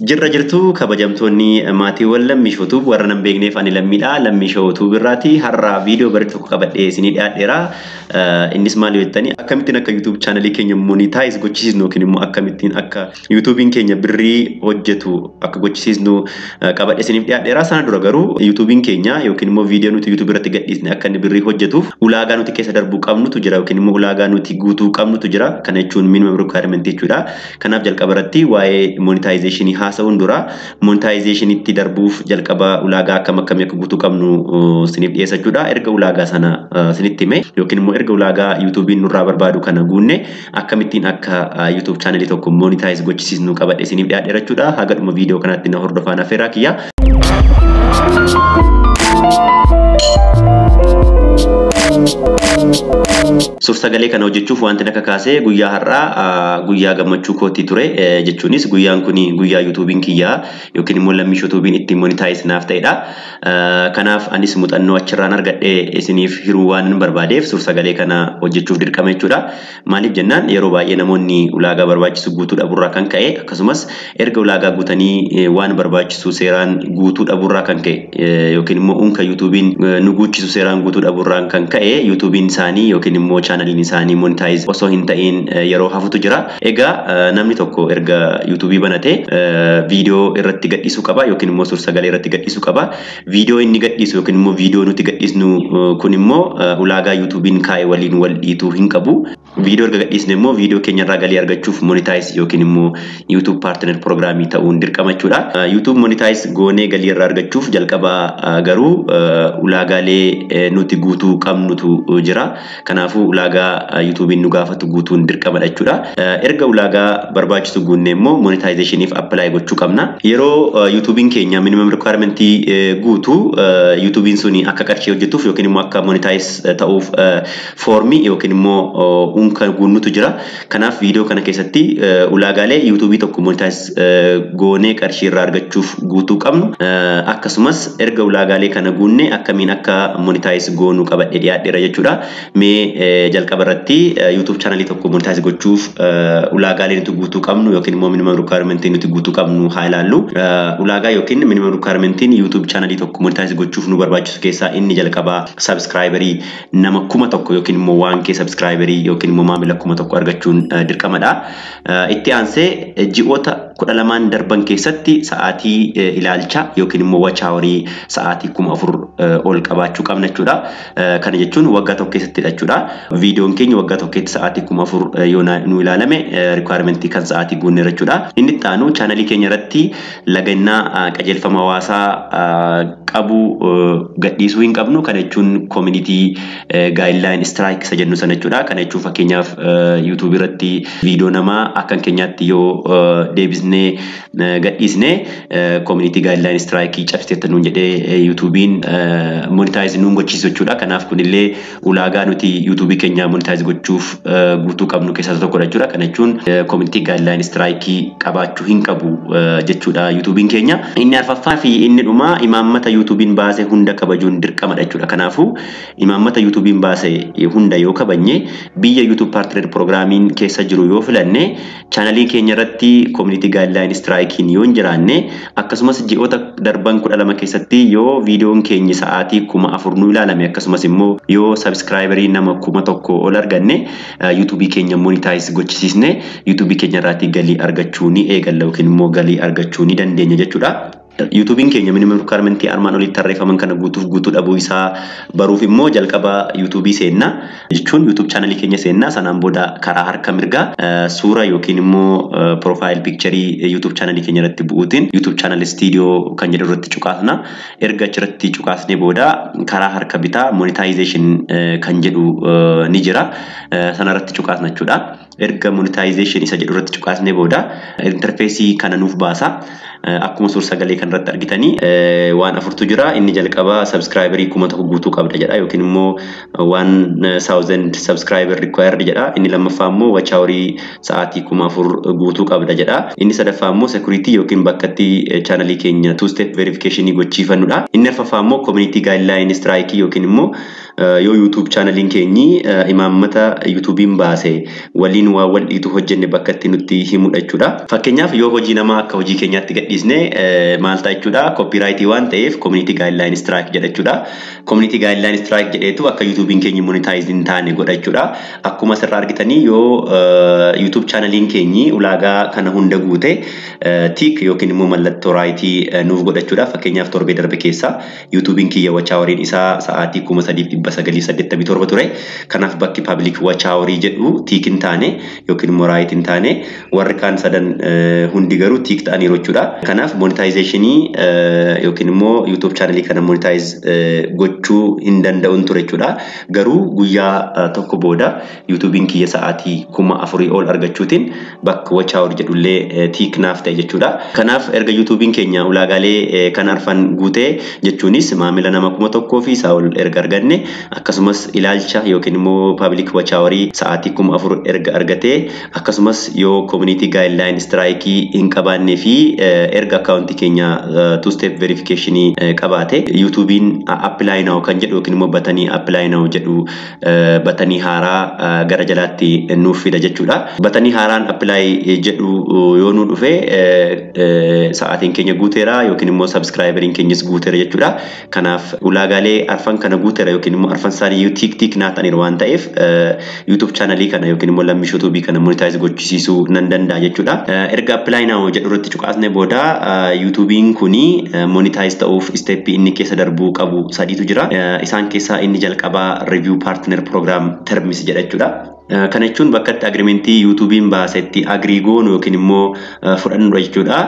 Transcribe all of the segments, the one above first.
Jirra jirtu kabajamtoonni maatiiwwan Lammii Show Tube, warra nan beekneef ani Lammiidha. Lammii Show Tube irraati har'a viidiyoo bareedu tokko qabadhee isinii dhiyaadheera. Innis maal jettanii, akkamittiin akka YouTube chaanalii keenya monetize gochisiisnu yookiin immoo akkamittiin akka YouTubein keenya birrii hojjetu akka gochisiisnu qabadhee isiniif dhiyaadheera. Sana dura garuu YouTubein keenya yookiin immoo viidiyoo nuti YouTube irratti gadhiisne akka inni birrii hojjetuuf ulaagaa nuti keessa darbuu qabnutu jira yookiin immoo ulaagaa nuti guutuu qabnutu jira. Kana jechuun minimum requirement jechuudha. Kanaaf jalqaba irratti waa'ee monetization haasa'uun dura monetizationitti darbuuf jalqaba ulaagaa akkam akkamii akka guutuu qabnu isiniif dhiyeessa jechuudha. Erga ulaagaa sana isinitti hime yookiin immoo erga ulaagaa YouTubein nurraa barbaadu kana guunne, akkamittiin akka YouTube chaanalii tokko monetize gochisiisnu qabadhe isiniif dhiyaadheera jechuudha. Haga dhuma viidiyoo kanaatti na hordofaan affeeraa kiyya. Suur-sagalee kana hojjechuuf wanti akka kaasee guyyaa har'aa guyyaa gammachuu kootii ture, jechuunis guyyaan kun guyyaa YouTubein kiyyaa yookiin immoo Lammii Show Tubein ittiin monetize naaf ta'edha. Kanaaf anis muuxannoo achirraan argadhee isiniif hiruu waan hin barbaadeef suur-sagalee kana hojjechuuf dirqama jechuudha. Maaliif jennaan, yeroo baay'ee namoonni ulaagaa barbaachisu guutuu dhabuurraa kan ka'e, akkasumas erga ulaagaa guutanii waan barbaachisu seeraan guutuu dhabuurraa kan ka'e, yookiin immoo unka YouTubein nu guuchisu seeraan guutuu dhabuurraa kan ka'e, YouTubein isaanii yookiin immoo chaanaliin isaanii monetize osoo hin ta'in yeroo hafutu jira. Egaa namni tokko erga YouTubeii banatee viidiyoo irratti gadhiisuu qaba yookiin immoo suur-sagalee irratti gadhiisuu qaba. Viidiyoo inni gadhiisu yookiin immoo viidiyoo nuti gadhiisnu kun immoo ulaagaa YouTubein kaa'e waliin wal dhiituu hin qabu. Viidiyoo erga gadhiisne immoo viidiyoo keenya irraa galii argachuuf monetize yookiin immoo YouTube partner programii ta'uun dirqama jechuudha. YouTube monetize goonee galii irraa argachuuf jalqaba garuu ulaagaalee nuti guutuu qabnutu jira. Kanaafuu ulaagaa YouTubein nu gaafatu guutuun dirqamadha jechuudha. Erga ulaagaa barbaachisu guunne immoo monetizationiif apply gochuu qabna. Yeroo YouTubein keenya minimum requirement guutu, YouTubein suni akka qarshii hojjetuuf yookiin immoo akka monetize ta'uuf foormii yookiin immoo unka guunnutu jira. Kanaaf viidiyoo kana keessatti ulaagaalee YouTubeii tokko monetize goonee qarshii irraa argachuuf guutuu qabnu, akkasumas erga ulaagaalee kana guunne akkamiin akka monetize goonuu qabadhee dhiyaadheera jechuudha. Mee jalqaba irratti YouTube chaanalii tokko monetize gochuuf ulaagaalee nuti guutuu qabnu yookiin immoo minimum requirement nuti guutuu qabnu haa ilaallu. Ulaagaa yookiin minimum requirementiin YouTube chaanalii tokko monetize gochuuf nu barbaachisu keessaa inni jalqabaa subscriberii nama 1000 yookiin immoo 1K subscriberii yookiin immoo maamila 1000 argachuun dirqamadha. Itti aansee ji'oota 12n darban keessatti sa'aatii ilaalcha yookiin immoo watch hourii sa'aatii 4000 ol qabaachuu qabna jechuudha. Kana jechuun waggaa tokko keessatti jechuudha. Viidiyoon keenya waggaa tokko keessatti sa'aatii 4000 yoo nu ilaalame, requirementii kan sa'aatii guunneera jechuudha. Inni itti aanu chaanalii keenya irratti lagannaa qajeelfama hawaasaa qabu gadhiisuu hin qabnu. Kana jechuun community guideline strike isa jennu sana jechuudha. Kana jechuun fakkeenyaaf YouTube irratti viidiyoo namaa akka keenyaatti yoo deebisnee gadhiisne, community guideline strike cabsiteetta nuun jedhee YouTubein monetize nuun gochiisu jechuudha. Kanaaf kunillee ulaagaa nuti YouTubeii keenya monetize gochuuf guutuu qabnu keessaa tokkodha jechuudha. Kana jechuun community guideline strike qabaachuu hin qabu jechuudha YouTubein keenya. Inni arfaffaa fi inni dhumaa imaammata YouTubein baase hunda kabajuun dirqamadha jechuudha. Kanaafuu imaammata YouTubein baase hunda yoo kabajne, biyya YouTube partner programmiin keessa jiru yoo filanne, chaanalii keenya irratti community guideline strikein yoo hin jiraanne, akkasumas ji'oota darban 12 keessatti yoo viidiyoon keenya sa'aatii 4000 nu ilaalame, akkasumas immoo yoo subscriberii nama 1000 ol arganne, YouTubeii keenya monetize gochisiisne YouTubeii keenya irraatii galii argachuu ni eegalla yookiin immoo galii argachuu ni dandeenya jechuudha. YouTubein keenya minimum requirement armaan olitti tarreeffaman kana guutuuf guutuu dhabuu isaa baruuf immoo jalqaba YouTubeii seenna, jechuun YouTube chaanalii keenya seenna. Sanaan booda karaa harka mirgaa suura yookiin immoo profile picture YouTube chaanalii keenya irratti bu'uutiin YouTube channel studio kan jedhu irratti cuqaasna. Erga achirratti cuqaasnee booda karaa harka bitaa monetization kan jedhu ni jira. Sana irratti cuqaasna jechuudha. Erga monetization isa jedhu irratti cuqaasnee booda interfeesii kana nuuf baasa. Akkuma suur sagalee kanarratti argitanii waan afurtu jira. Inni jalqabaa subscriberii 1000 guutuu qabda jedha yookiin immoo 1000 subscriber required jedha. Inni lammaffaa immoo watch hourii sa'aatii 4000 guutuu qabda jedha. Inni sadaffaa immoo security yookiin bakka itti chaanalii keenya two step verification gochiifannudha. Inni arfaffaa immoo community guideline strike yookiin immoo yoo YouTube chaanaliin keenyi imaammata YouTubein baase waliin YouTube'n waan wal dhiitu hojjenne bakka itti nutti himudha jechuudha. Fakkeenyaaf, yoo hojii namaa akka hojii keenyaatti gadhiisne maal ta'a jechuudha? Copyright waan ta'eef community guideline strike jedha jechuudha. Community guideline strike jedheetu akka YouTube'n keenya monetize hin taane godha jechuudha. Akkuma asirraa argitanii, yoo YouTube channeliin keenyi ulaagaa kana hunda guute, tick yookiin immoo mallattoo right nuuf godha jechuudha. Fakkeenyaaf, torbee darbe keessa YouTube'n kiyya watch houriin isaa sa'aatii 3987 ture. Kanaaf bakki public watch hour jedhu tick hin taane yookiin immoo right hin taane. Warri kaan sadan hundi garuu tick ta'aniiru jechuudha. Kanaaf monetization yookiin immoo YouTube channelii kana monetize gochuu hin danda'uun ture jechuudha. Garuu guyyaa tokko booda YouTube'n kiyya sa'aatii 4000 ol argachuutiin bakka watch hour jedhullee tick naaf ta'e jechuudha. Kanaaf erga YouTube'n keenya ulaagaalee kan arfan guutee, jechuunis maamila nama 1000 fi isaa ol erga arganne, akkasumas ilaalcha yookiin immoo public watch hour sa'aatii 4000 erga argatee, akkasumas yoo community guideline strike hin qabaannee fi erga akkaawuntii keenya two step verification qabaate, YouTube'n apply now kan jedhu yookiin immoo buttonii apply now jedhu, buttonii haaraa gara jalaatti nuuf fida jechuudha. Buttonii haaraan apply jedhu yoo nu dhufe, sa'aatiin keenya guuteera yookiin immoo subscriberiin keenyas guuteera jechuudha. Kanaaf ulaagaalee arfan kana guuteera yookiin immoo arfan isaanii tick tick naa ta'aniiru waan ta'eef, YouTube channelii kana yookiin immoo Lammii Yuutuubii kana monetize gochisiisuu nan danda'a jechuudha. Erga apply now jedhu irratti cuqaasne booda, YouTube'n kuni monetize ta'uuf step inni keessa darbuu qabu sadiitu jira. Isaan keessaa inni jalqabaa review partner program terms jedha jechuudha. Kana jechuun bakka itti agreementii YouTube'n baasetti agree goonu yookiin immoo fudhannudha jechuudha.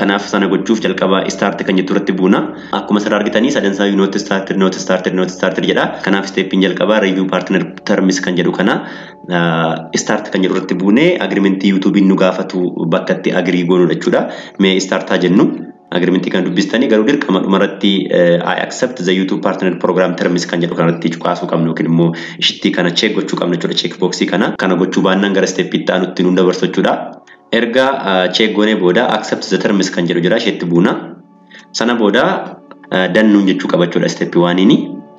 Kanaaf sana gochuuf jalqaba start kan jettu irratti buuna. Akkuma asirraa argitanii, sadansaa not started, not started, not started jedha. Kanaaf steppiin jalqabaa review partner terms kan jedhu kana start kan jedhu irratti buunee agreementii YouTube'n nu gaafatu bakka itti agree goonudha jechuudha. Mee startaa jennu. Agreementii kan dubbistanii, garuu dirqama dhumarratti "I accept the YouTube partner program terms" kan jedhu kanarratti cuqaasuu qabnu yookiin immoo ishittii kana check gochuu qabna jechuudha, check boxii kana. Kana gochuu baannaan gara steppiitti aanutti nu dabarsu jechuudha. Erga check goonee booda "accept the terms" kan jedhu jira, isheetti buuna. Sana booda done nuun jechuu qaba jechuudha steppii oneiini.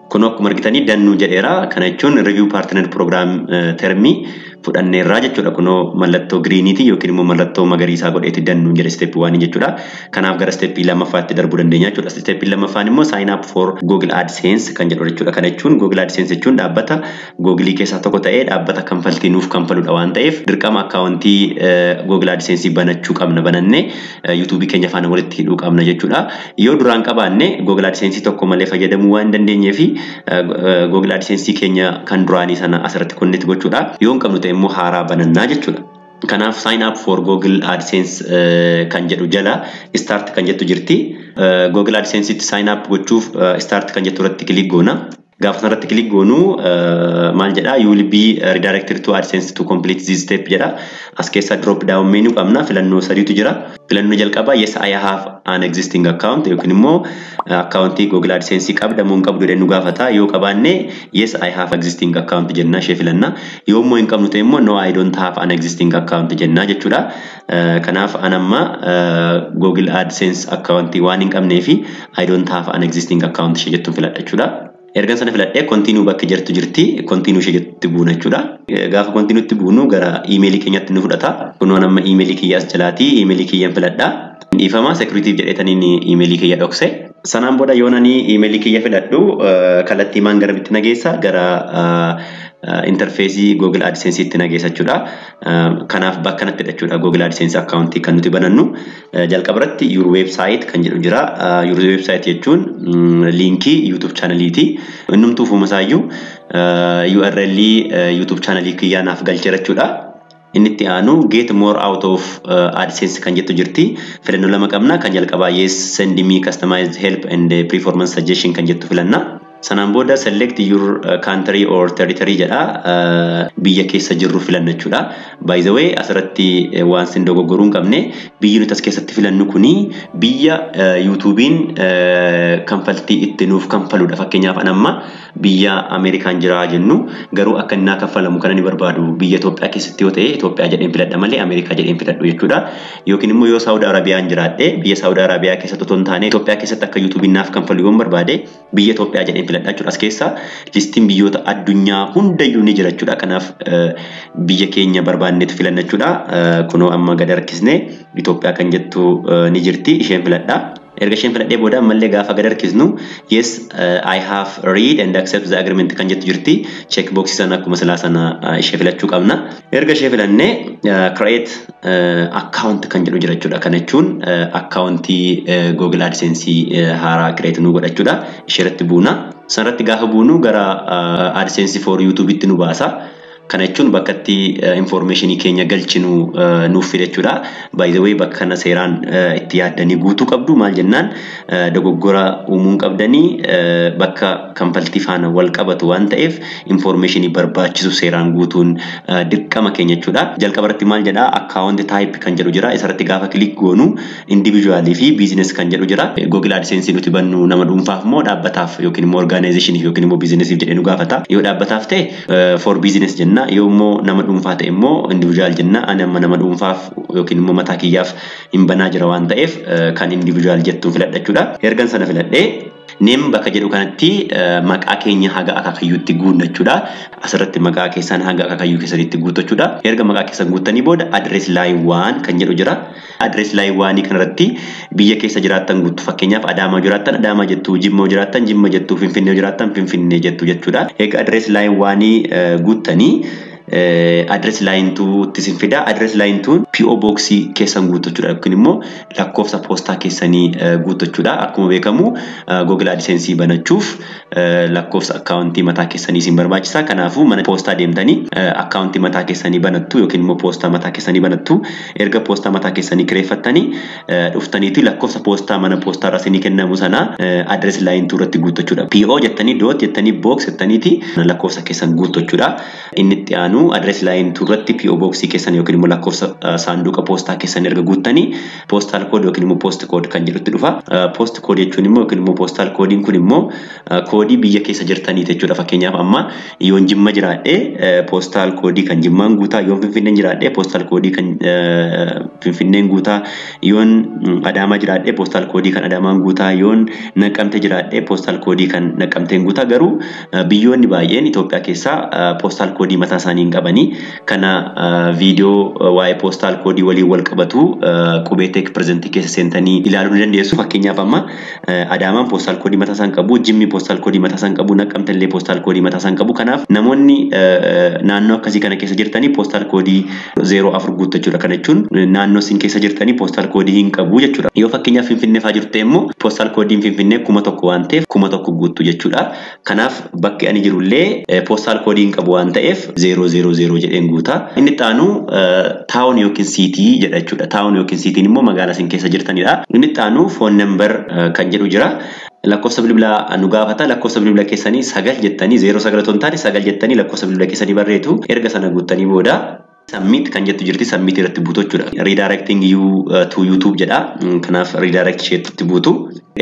Kun akkuma argitanii done nuun jedheera. Kana jechuun review partner program termii fudhanneerraa jechuudha. Kunoo mallattoo greeniiti yookiin immoo mallattoo magariisaa godheeti done nuun jedhe step oneii jechuudha. Kanaaf gara steppii lammaffaatti darbuu dandeenya jechuudha. Steppii lammaffaan immoo sign up for Google AdSense kan jedhu jechuudha. Kana jechuun Google AdSense jechuun dhaabbata Google keessaa tokko ta'ee dhaabbata kanfaltii nuuf kanfaludha waan ta'eef, dirqama akkaawuntii Google AdSense banachuu qabna, banannee YouTube keenya faana walitti hidhuu qabna jechuudha. Yoo duraan qabaanne, Google AdSense tokko malee fayyadamuu waan hin dandeenyee fi Google AdSense keenya kan duraanii sana asirratti connect gochuudha. Yoo hin qabnu ta'e immoo haaraa banannaa jechuudha. Kanaaf sign up for Google AdSense kan jedhu jala start kan jettu jirti. Google AdSense itti sign up gochuuf start kan jettu irratti click goona. Gaafa sanarratti click goonu maal jedha? "You will be redirected to AdSense to complete this step" jedha. As keessa drop down menu qabna, filannoo sadiitu jira. Filannoo jalqabaa "Yes, I have an existing account" yookiin immoo akkaawuntii Google AdSense qabda moo hin qabdu jedhee nu gaafata. Yoo qabaanne "Yes, I have existing account" jenna, ishee filanna. Yoo immoo hin qabnu ta'e immoo "No, I don't have an existing account" jenna jechuudha. Kanaaf an amma Google AdSense akkaawuntii waan hin qabnee fi "I don't have an existing account" ishee jettuun filadha jechuudha. Ergan sana filadhee continue bakki jirtu jirti, continue ishee jettutti buuna jechuudha. Gaafa continuetti buunu gara iimeelii keenyatti nu fudhata. Kunoo amma iimeelii kiyya as jalaati, iimeelii kiyyan filadha. Dhiifama, securityiif jedheetaniin iimeelii kiyya dhokse. Sanaan booda yoo nani iimeelii kiyya filadhu, kallattii maan gara bitti nageessa? Gara interfaceii Google AdSense itti nageessa jechuudha. Kanaaf bakka kanatti jechuudha Google AdSense akkaawuntii kan nuti banannu. Jalqaba irratti "your website" kan jedhu jira. Your website jechuun linkii YouTube channeliiti. Innumtuu ufumasaayyuu URL YouTube channelii kiyyaa naaf galcheera jechuudha. Inni itti aanu "get more out of AdSense" kan jettu jirti. Filannoo lama qabna. Kan jalqabaa "Yes, send me customized help and performance suggestion" kan jettu filanna. Sanaan booda "select your country or territory" jedha. Biyya keessa jirru filanna jechuudha. By the way, asirratti waan sin dogoggoruu hin qabne, biyyi nuti as keessatti filannu kuni biyya YouTube'n kanfaltii itti nuuf kanfaludha. Fakkeenyaaf, an amma biyya Ameerikaan jira jennu, garuu akka inni kaffalamu kan inni barbaadu biyya Itoophiyaa keessatti yoo ta'e, Itoophiyaa jedheen filadha malee Ameerikaa jedheen filadhu jechuudha. Yookiin immoo yoo Saawud Arabiyaan jiraadhe, biyya Saawud Arabiyaa keessatti otoo hin taane Itoophiyaa keessatti akka YouTube'n naaf kanfalu yoon barbaade, biyya Itoophiyaa jedheen jedheen filadha jechuudha. As keessa listiin biyyoota addunyaa hundayyuu ni jira jechuudha. Kanaaf biyya keenya barbaannetu filanna jechuudha. Kunoo amma gad harkisnee Itoophiyaa kan jettu ni jirti, isheen filadha. Erga isheen filadhee booda ammallee gaafa gad harkisnu "Yes, I have read and accept the agreement" kan jettu jirti. Check box sana akkuma silaa sana ishee filachuu qabna. Erga ishee filannee "Create account" kan jedhu jira jechuudha. Kana jechuun akkaawuntii Google AdSense haaraa create nu godha jechuudha. Ishee irratti buuna. Sanarratti gaafa buunu gara AdSense for YouTube'itti nu baasa. Kana jechuun bakka itti informationii keenya galchinu nuuf fida jechuudha. By the way, bakka kana seeraan itti yaaddanii guutuu qabdu. Maal jennaan, dogoggora uumuu hin qabdanii. Bakka kanfaltii faana wal qabatu waan ta'eef informationii barbaachisu seeraan guutuun dirqama keenya jechuudha. Jalqaba irratti maal jedhaa? "Account type" kan jedhu jira. Isarratti gaafa click goonu individualii fi business kan jedhu jira. Google AdSense nuti bannu nama dhuunfaaf moo dhaabbataaf yookiin immoo organizationiif yookiin immoo businessiif jedhee nu gaafata. Yoo dhaabbataaf ta'e for business jenna. Yoo immoo nama dhuunfaa ta'e immoo individual jenna. Ani amma nama dhuunfaaf yookiin immoo mataa kiyyaaf hin banaa jira waan ta'eef kan individual jettuun filadha jechuudha. Ergan sana filadhee "Name" bakka jedhu kanatti maqaa keenya haga akaakayyuutti guunna jechuudha. Asirratti maqaa keessan haga akaakayyuu keessanitti guutu jechuudha. Erga maqaa keessan guuttanii booda "Address line one" kan jedhu jira. Address line oneii kanarratti biyya keessa jiraattan guutu. Fakkeenyaaf, Adaamaa jiraattan Adaamaa jettu, Jimma jiraattan Jimma jettu, Finfinnee jiraattan Finfinnee jettu jechuudha. Egaa address line oneii guuttanii address line twotti isin fida. Address line twon PO boxii keessan guutu jechuudha. Yookiin immoo lakkoofsa poostaa keessanii guutu jechuudha. Akkuma beekamu Google AdSense banachuuf lakkoofsa akkaawuntii mataa keessanii isin barbaachisa. Kanaafuu mana poostaa deemtanii akkaawuntii mataa keessanii banattu yookiin immoo poostaa mataa keessanii banattu. Erga poostaa mataa keessanii kireeffattanii dhuftaniitu lakkoofsa poostaa mana poostaa irraa isinii kennamu sana address line two irratti guutu jechuudha. PO jettanii, dot jettanii, box jettaniiti lakkoofsa keessan guutu jechuudha. Inni itti aanu address line two irratti PO boxii keessan yookiin immoo lakkoofsa saanduqa poostaa keessan erga guuttanii postal code yookiin immoo post code kan jedhutti dhufa. Post code jechuun immoo yookiin immoo postal codeiin kun immoo koodii biyya keessa jirtaniiti jechuudha. Fakkeenyaaf, amma yoon Jimma jiraadhee postal codeii kan Jimmaan guutaa, yoon Finfinneen jiraadhee postal codeii kan Finfinneen guutaa, yoon Adaamaa jiraadhee postal codeii kan Adaamaan guutaa, yoon Naqamte jiraadhee postal codeii kan Naqamteen guutaa. Garuu biyyoonni baay'een Itoophiyaa keessaa postal codeii mataa isaanii hin qabanii. Kana viidiyoo waa'ee postal codeii waliin wal qabatu Qubee Tech Presentii keessa seentanii ilaaluu ni dandeessu. Fakkeenyaaf, amma Adaamaan postal codeii mataa isaa hin qabu, Jimmi postal codeii mataa isaa hin qabu, Naqamte illee postal codeii mataa isaa hin qabu. Kanaaf namoonni naannoo akkasii kana keessa jirtanii postal codeii 04 guutu jechuudha. Kana jechuun naannoo isin keessa jirtanii postal codeii hin qabu jechuudha. Yoo fakkeenyaaf Finfinnee fa'aa jirtu immoo postal codeiin Finfinnee 1000 waan ta'eef 1000 guuttu jechuudha. Kanaaf bakki ani jirullee postal codeii hin qabu waan ta'eef 000 jedheen guuta. Inni itti aanu "Town" yookiin "city" jedha jechuudha. Town yookiin cityn immoo magaalaa isin keessa jirtanidha. Inni itti aanu "Phone number" kan jedhu jira. Lakkoofsa bilbilaa nu gaafata. Lakkoofsa bilbila keessanii 9 jettanii, 09 otoo hin taane 9 jettanii lakkoofsa bilbila keessanii barreetu. Erga sana guuttanii booda "Submit" kan jettu jirti, submit irratti buutu jechuudha. "Redirecting you to YouTube" jedha. Kanaaf redirect isheetti buutu.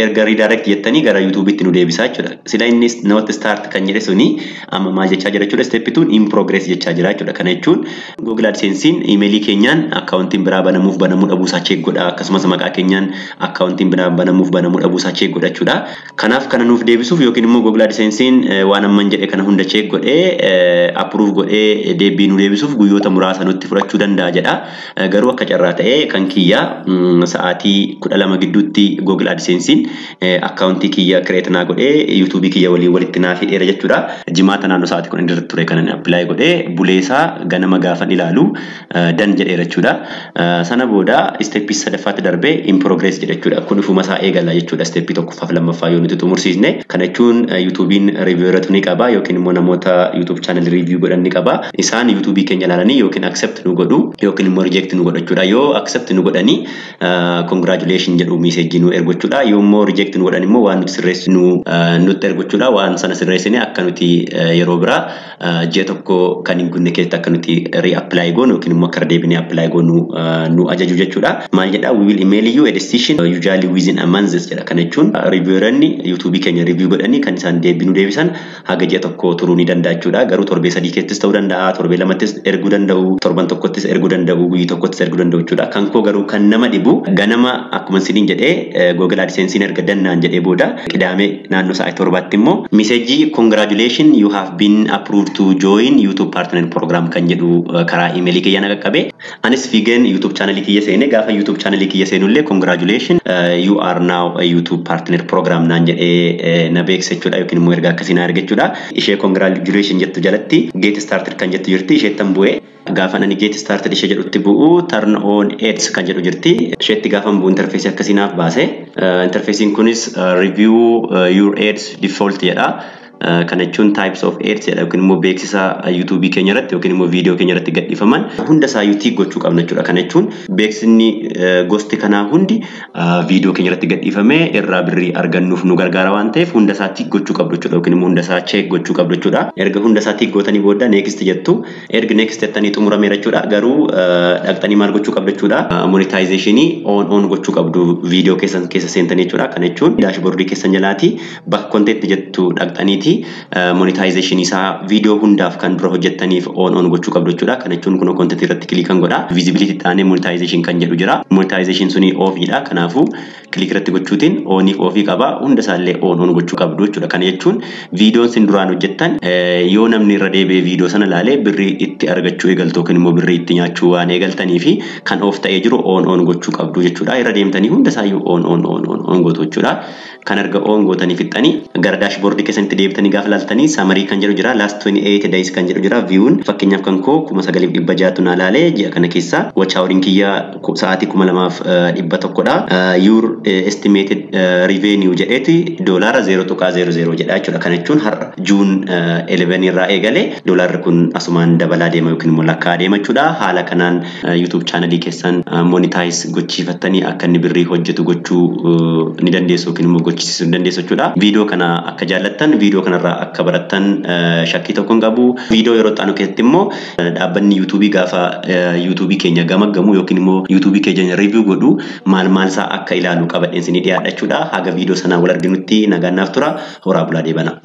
Erga redirect jettanii gara YouTube'itti nu deebisaa jechuudha. Sila inni "not start" kan jedhe suni amma maal jechaa jira jechuudha? Step two in progress jechaa jira jechuudha. Kana jechuun Google AdSense'n imeelii keenyaan akkaawuntiin biraa banamuuf banamuu dhabuusaa check godha. Akkasumas maqaa keenyaan akkaawuntiin biraa banamuuf banamuu dhabuusaa check godha jechuudha. Kanaaf kana nuuf deebisuuf yookiin immoo Google AdSense'n waan amman jedhe kana hunda check godhee, approve godhee deebii nu deebisuuf guyyoota muraasa nutti fudhachuu danda'a jedha. Garuu akka carraa ta'ee kan kiyyaa sa'aatii 12 gidduutti Google AdSense'n akkaawuntii kiyya create naa godhee YouTubeii kiyya waliin walitti naa fidheera jechuudha. Jimaata naannoo sa'aatii 10 irratti ture kanan apply godhee, buleesaa ganama gaafan ilaalu done jedheera jechuudha. Sana booda stepii sadaffaatti darbee in progress jedha jechuudha. Kun ifuma isaa eegala jechuudha. Stepii tokkoffaaf lammaffaa yoo nuti xumursiisne. Kana jechuun YouTubeiin revieweroota ni qaba yookiin immoo namoota YouTube channel review godhan ni qaba. Isaan YouTubeii keenya ilaalanii yookiin accept nu godhu yookiin immoo reject nu godhu jechuudha. Yoo accept nu godhanii "Congratulation" jedhu messageii nu ergu jechuudha. Yoo immoo reject nu godhan immoo waan nuti sirreessinu nutti ergu jechuudha. Waan sana sirreessine akka nuti yeroo biraa ji'a tokko kan hin gunne keessatti akka nuti re-apply goonu yookiin immoo akka deebinee apply goonu nu ajaju jechuudha. Maal jedhaa? "We will email you a decision usually within a month" jedha. Kana jechuun revieweroonni YouTubeii keenya review godhanii kan isaan deebii nu deebisan haga ji'a tokko turuu ni danda'a jechuudha. Garuu torbee 3 keessattis ta'uu danda'a, torbee 2ttis erguu danda'u, torban tokkottis erguu danda'u, guyyaa tokkottis erguu danda'u jechuudha. Kan koo garuu kan nama dhibu ganama akkuma isiniin jedhee Google AdSense Erga done naan jedhee booda, Qidaamee naannoo sa'aatii 7tti immoo message "Congratulation, you have been approved to join YouTube Partner Program" kan jedhu karaa imeelii kiyya na qaqqabe. Anis fiigeen YouTube channelii kiyya seene. Gaafa YouTube channelii kiyya seenullee "Congratulation, you are now a YouTube Partner Program" naan jedhee na beeksisa jechuudha, yookiin immoo ergaa akkasii na erga jechuudha. Ishee "Congratulation" jettu jalatti "Get started" kan jettu jirti, isheettan bu'ee. Gaafa ani "Get started" ishee jedhutti bu'u, "Turn on ads" kan jedhu jirti. Isheetti gaafa bu'u interface akkasii naaf baase. Interfaceiin kunis "Review your ads default" jedha. Kana jechuun "Types of ads" jedha, yookiin immoo beeksisa YouTube keenya irratti yookiin immoo viidiyoo keenya irratti gadhiifaman hunda isaayyuu tick gochuu qabna jechuudha. Kana jechuun beeksisni gosti kanaa hundi viidiyoo keenya irratti gadhiifamee irraa birrii argannuuf nu gargaara waan ta'eef, hunda isaa tick gochuu qabdu jechuudha, yookiin immoo hunda isaa check gochuu qabdu jechuudha. Erga hunda isaa tick gootanii booda "Next" jettu. Erga "Next" jettanii xumurameera jechuudha. Garuu dhaqxanii maal gochuu qabdu jechuudha? Monetizationii on on gochuu qabdu viidiyoo keessan keessa seentanii jechuudha. Kana jechuun dashboardii keessan jalaati bakka "Content" jettu dhaqxaniiti monetization isaa viidiyoo hundaaf kan dura hojjettaniif on on gochuu qabdu jechuudha. Kana jechuun kun content irratti click kan godha. Visibility taanee monetization kan jedhu jira. Monetization suni offiidha. Kanaafuu click irratti gochuutiin oniif offii qaba. Hunda isaallee on on gochuu qabdu jechuudha. Kana jechuun viidiyoon sin duraan hojjettan yoo namni irra deebi'ee viidiyoo sana ilaalee birrii itti argachuu eegaltu yookiin immoo birrii itti nyaachuu waan eegaltanii fi kan off ta'ee jiru on on gochuu qabdu jechuudha. Irra deemtanii hunda isaayyuu on on on on on gootu jechuudha. Kan erga on gootanii fixxanii gara dashboardii keessanitti deebitanii gaafa ilaaltanii, "Summary" kan jedhu jira. "Last 28 days" kan jedhu jira. Viewun fakkeenyaaf kan koo 9600tu naa laalee ji'a kana keessa. Watch houriin kiyya sa'aatii 2100dha. "Your estimated revenue" jedheeti doolaara 0.00 jedha jechuudha. Kana jechuun har'a June 11 irraa eegalee doolaarri kun asumaan dabalaa deema yookiin immoo lakkaa'aa deema jechuudha. Haala kanaan YouTube channelii keessan monetize gochiifattanii akka inni birrii hojjetu gochuu ni dandeessu yookiin immoo gochisiisuu ni dandeessu jechuudha. Viidiyoo kana akka jaallattan, viidiyoo kanarraa akka barattan shakkii tokko hin qabu. Viidiyoo yeroo xaanu keessatti immoo dhaabbanni YouTubeii gaafa YouTubeii keenya gamaggamu yookiin immoo YouTubeii keenya review godhu maal maal isaa akka ilaalu qabadheen isinii dhiyaadha jechuudha. Haga viidiyoo sanaa wal arginutti nagaan naaf tura. Horaa bulaa deebana.